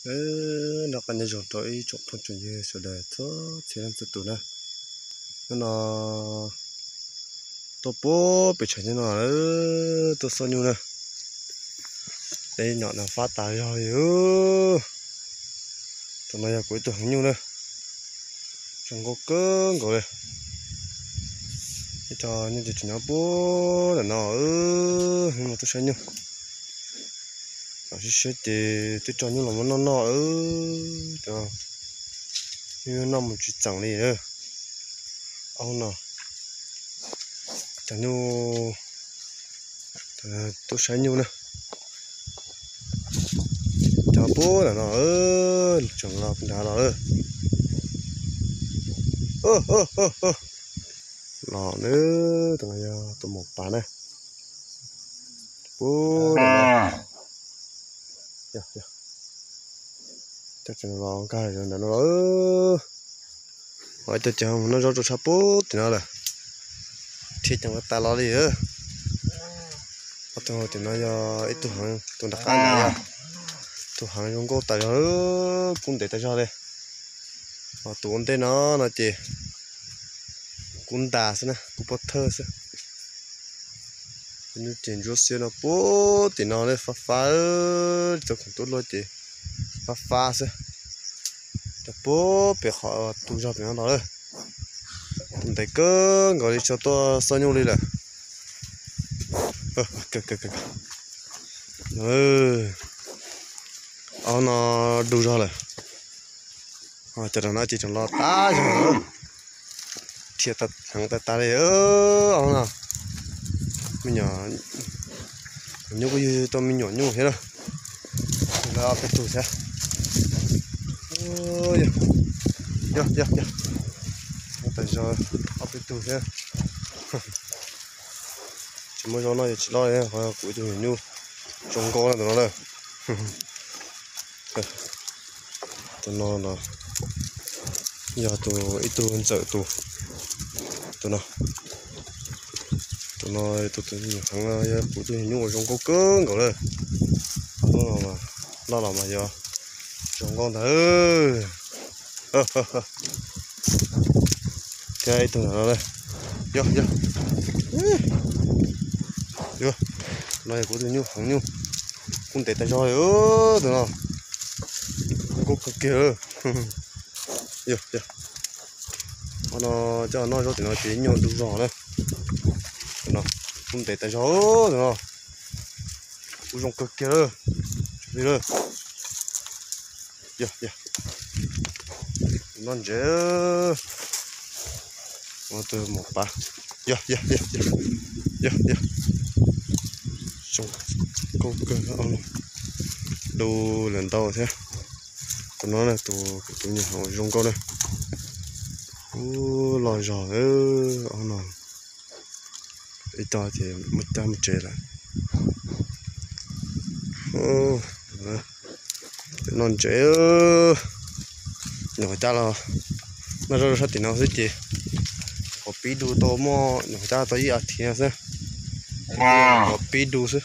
Noj qab nyob zoo rau ib tsoom phooj tsoom ywg sawv daws txhua txhia leej txhua tus na. Hnub no tuaj puag pem tshav nyuj no, tuaj xauj nyuj na. Tej nyom no fab tas zog li. Tus no yog kuv ib tug heev nyuj na, zoo nkauj kawg nkaus li. Ib co nyuj ces tseem nyob puag nram no, hnub no tuaj saib nyuj. Los siab siab ces twb tso nyuj los muab noj noj, cov nyuj noj mus tsis txeem li. Ob hnub no cov nyuj tuaj saib nyuj na. Cov puag nram no tseem los nrad los lawm. Los na, tus no yog tus maum pav na. Puag nram no. Cov tseem los nkag nram no los. Ib co ces noj zaub rau sab puag tim no lawm. Thiab ceev tas los li. Ob tug tim no yog ib tug heev, tus nram qab ntawd yog tus heev zoo nkauj tas zog, kub ntev tas zog li. Ho tus ua ntej no no ces kub ntas xwb na, kub pob thawj xwb. Nyuj ces ntsuab xiab no puag tim no ne, fab fab, cov khoom tuaj luaj ces fab fab xwb. Cov puag pem qhov tu zog pem no los lawm. Ntev kawg nkaus li tsis tuaj xauj nyuj li lawm. Ob no du zog lawm. Cov no ces tseem los tas zog, dhia heev tas tas li. Ob no me nyuam nyuj kuj yug tau me nyuam nyuj thiab na. Lawv ob peb tug thiab. Yog yog yog, tas zog ob peb tug thiab. Tsis muaj zaub noj ces tsis loj li, qhov kuv ib tug nyuam nyuj zoo nkauj na tus no na. Tus no no yog tus ib tug ntxawm tus, tus no, tus no tus tus nyuam heev no yog kuv tus nyuam nyuj uas zoo nkauj kawg nkaus lawm. Loj los mas yog zoo nkauj ntag. Thiab ib tug no, yog yog, no yog kuv tus nyuj heev nyuj, kub ntev tas zog li tus no, zoo nkauj kawg kiag. Yog yog, qhov no coj noj zaub tim no ces nyuj du zog na. Tus no kub ntev tas zog, tus no kub zoo kawg kiag lawm. Tsum li lawm. Yog yog, noj ntsev. Tus maum pav, yog yog yog, yog yog, zoo nkauj kawg, du lawm ntau thiab. Tus no tus kuv tus nyuam heev zoo nkauj na. Ub, loj zog, ob no ib co ces muab cab mus tsev lawm. Noj ntsev, nyuam qhuav cab los noj zaub rau sab tim no xwb ces qhov pib du tau muaj, nyuam qhuav cab tau ib as thiv no xwb, qhov pib du xwb.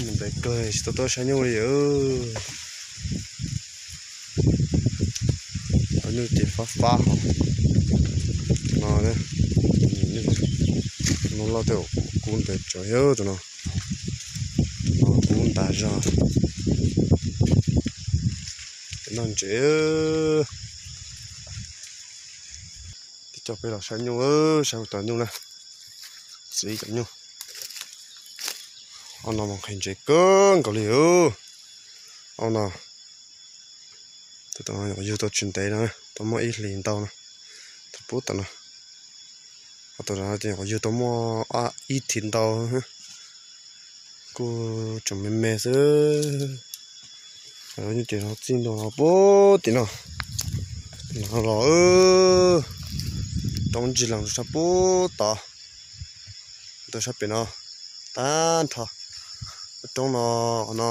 Mus ntev kawg tsis tau tuaj saib nyuj li. Cov nyuj ces fab fab hos. No, no loj tej, kub ntev tsawv thiab tus no. No kub ntas zog. Noj ntsev. Coj peb los saib nyuj, saib kuv cov nyuj na. Xwb ib cov nyuj. Ob no mas nqhis ntsev kawg nkaus li. Ob no, tus no nyuam qhuav yug tau tsis ntev no, tau muaj ib hlis ntau no. Thaum pub tom no, ho tus no ces nyuam qhuav yug tau muaj ib thiv ntau, kuj tseem me me xwb. Lub nyuj ces no txij ntua no puag tim no, no los roob ntsig lees rau sab puag tod, rau sab pem no tag nrho. Roob no, qhov no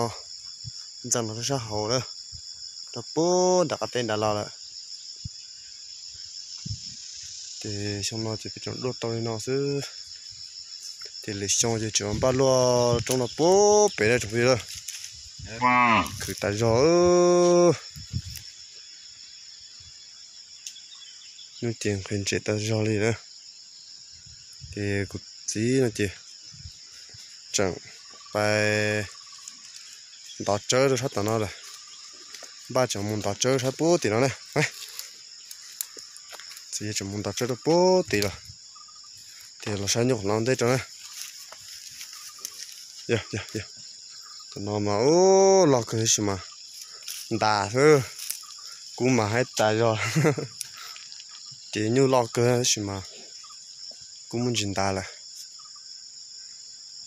ntxeev los rau sab hauv lawm, rau puag nram qab teb nrad los lawm. Ces xyoo no ces peb tseem duaj tau li no xwb. Ces lwm xyoo ces tseem npaj luaj roob no puag pem na tsoom phooj ywg. Khwv tas zog. Hnub ces nqhis ntses tas zog li na. Ces kuv txiv no ces tseem pais ntov tsawb rau sab tom no lawm. Npaj tseem mus ntov tsawb sab puag tim no na. Txiv tseem mus ntov tsawb rau puag tim los. Ces los saib nyuj qhov no ntej rau na. Tam no mas ub loj kawg tab sis mas ntas xwb. Kub mas haib tas zog. Ces nyuj loj kawg tab sis mas kub muaj ntsis ntas lawm.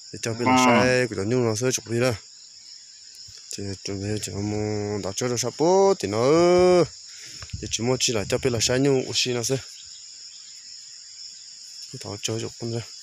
Ces coj peb los saib kuv cov nyuj no xwb tsoom phooj ywg na. Ces mus ntov tsawb rau sab puag tim no. Ces tsis muaj tsi lawm coj peb los saib nyuj ua si no xwb. Thov tsaug tsoom phooj ywg.